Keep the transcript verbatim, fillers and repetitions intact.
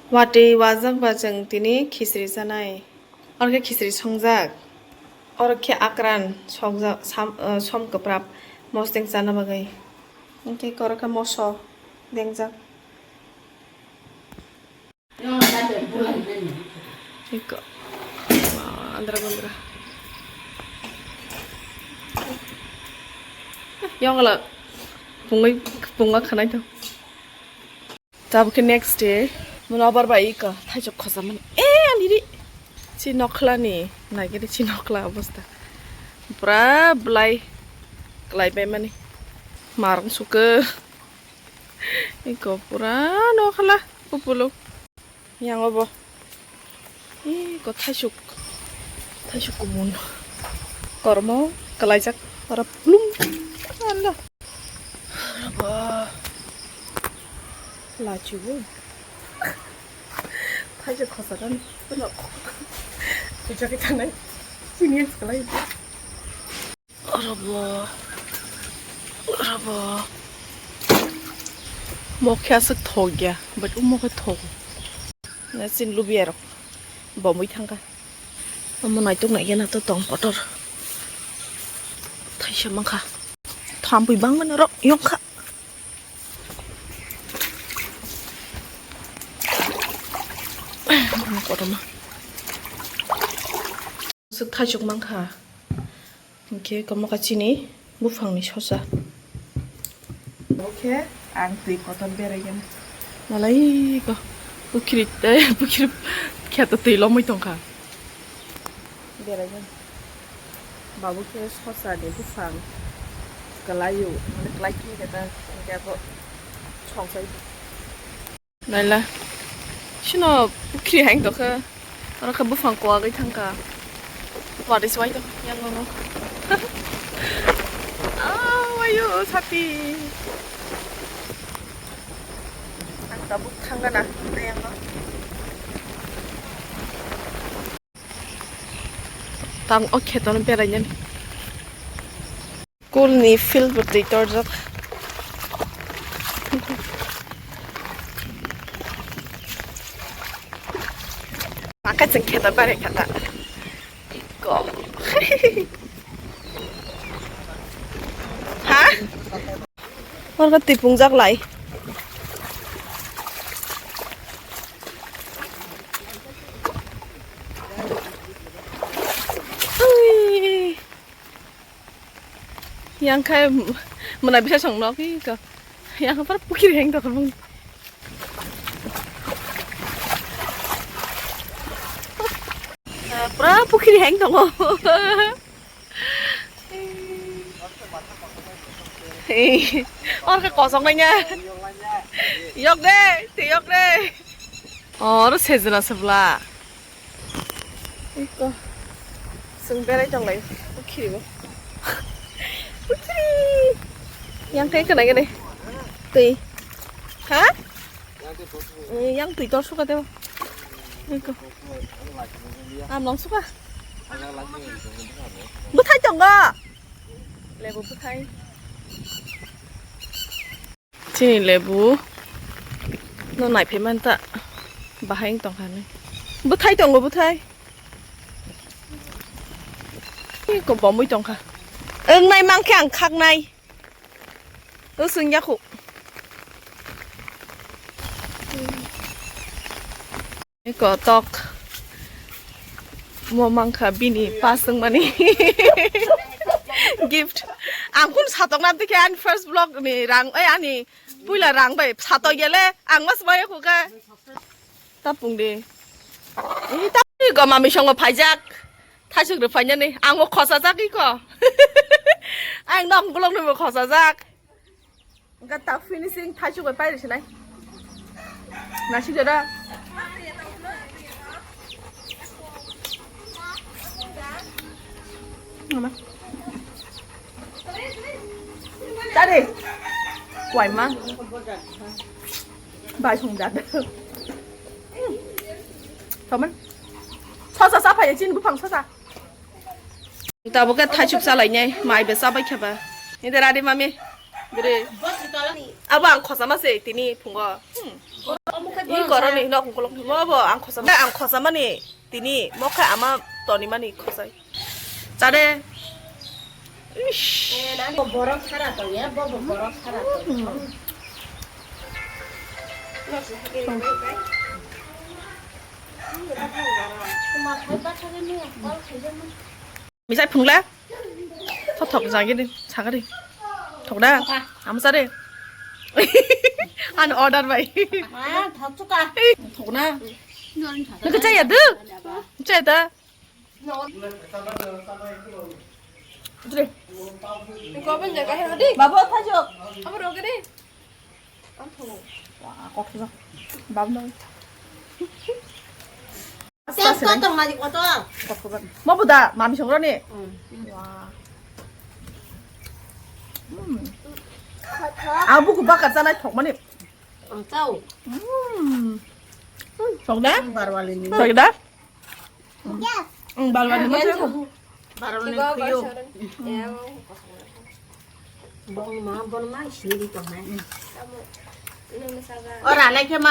Watwi wajak ba chwng tini khichri chanai. Oro khe khichri songjak. Oro khe akran sokjak, sam, eh, som kwprap mosdeng chana bagwi. Hwnkhe oro khe moso dengjak. Iko. Andra gundra. Yongla. Pungwi, pungwa khanai to. Tabuk khe next day, mano abar bai iko, thaisok khosa mani. Eh, ani ri. Chi nokhla ni, nagiri chi nokhla obostha. Pura blai, klai bai mani. Marung suka. Iko pura nokhla, kupulung. Yang obo. Ih, ko thaisuk. Thaisuk kumun. Kormo kalaijak ora plum. Allah. Ora ba. Lachibo. Thaisuk khosadan. Puja kita nai. Sini sekolah itu. Orobo, orobo. Mokhe aswk thok ya, but o mokhe thok. Na chin lubiya rok bomwi thangkha. Omo naitok naikena to tong kotor. Thaisa mankha. Thampui bangmano rok yongkha. Kotorma. Swk thaisuk mankha. Hwnkhe komoka chini buphangni sosa. Oke, ang twi kotor beraigena. Nalai ko pukhiri tei pukhiri kheto twi lomwi tongkha. Beraigena. Babu khe sosa ni buphang kwlaio, mane kwlai khe khe ta hwnkhe abo songsai. Naila. Sino pukhri haing tokha. Oro khe buphang kwagwi thangkha. Watwi swai tokha yang no. Ah, wayo sati. Ang tabuk thangna na yang no. Tang o kheto no berai nani. School ni field bo twi torjak. Maka chwng khe da bare kha da. Go. Ha? Oro twi pungjak lai. Ui. Yang khai mwnai bisa song nok iko. Yang khai pura pukhiri heng tokha bung. Pura pukhiri heng tongo. Orkha kosong nanya. Yok de, te yok de. Or sejla sebla. Iko. Sung berai tong lai. Pukhiri bo. Pukhiri. Yang kai kana gini. Tui. Ha? Eh, yang tui tor suka teo. Iko. Am long suka. Buthai tongo. Lebu buthai. Chini lebu no naiphai manta bahai wng tongkha ni. Bwthai tongo bwthai. Ih, kobomwi tongkha. Wngnai mankhe ang khaknai. O swngya khu. Kotok. Mo mankha bini pas wngmani gift. Ang kun satokna dikhe ani first vlog ni rang, oi ani puila rang bai satok gele ang mas bai khu ka. Tapung de. Ini tapi go mami songo phaijak. Thasuk ro phainani ang bo khosajak iko. Ang nong bolong ni bo khosajak. Wngkha ta finishing thaisuk bai pairi sinai. Nasik jora. Mama. Tadi. Kuai ma. Bai sung jat. Toman. Sosa sa phai chin buphang sosa. Tabuk khe thaisuk chalainai, mai bai chabai khe ba. Hinde radi mami. Bwrwi. Abo ang khosama se tini phungo. Hmm. Ni koroni nok kolok mo bo ang khosama, ang khosamani tini mokha ama tonimani khosai. Chade. Ish. Borok khara tongya, bo bo borok khara tongya. Misai phungle? Tho thok jagini, sagari. Thok da? Amsa de. An order bai. Ah, thok chuka. Thok na. Nang chaya du? Chaya da? Dre. Babu, thajok. Abo rogre. Wah, kok thajok. Babu nang. Tep ko tong mari koto. Mo buda, mami songroni. Hmm. Wah. Hmm. Abu ku bakar sanai thok mani. Ang tau. Hmm. Thok da? Barwali ni. Thok da? Yes. Hmm, barwali ma thok. Barwali ni kuyo. Bong ma, bong ma, siri to hai. Ora, lai ke ma.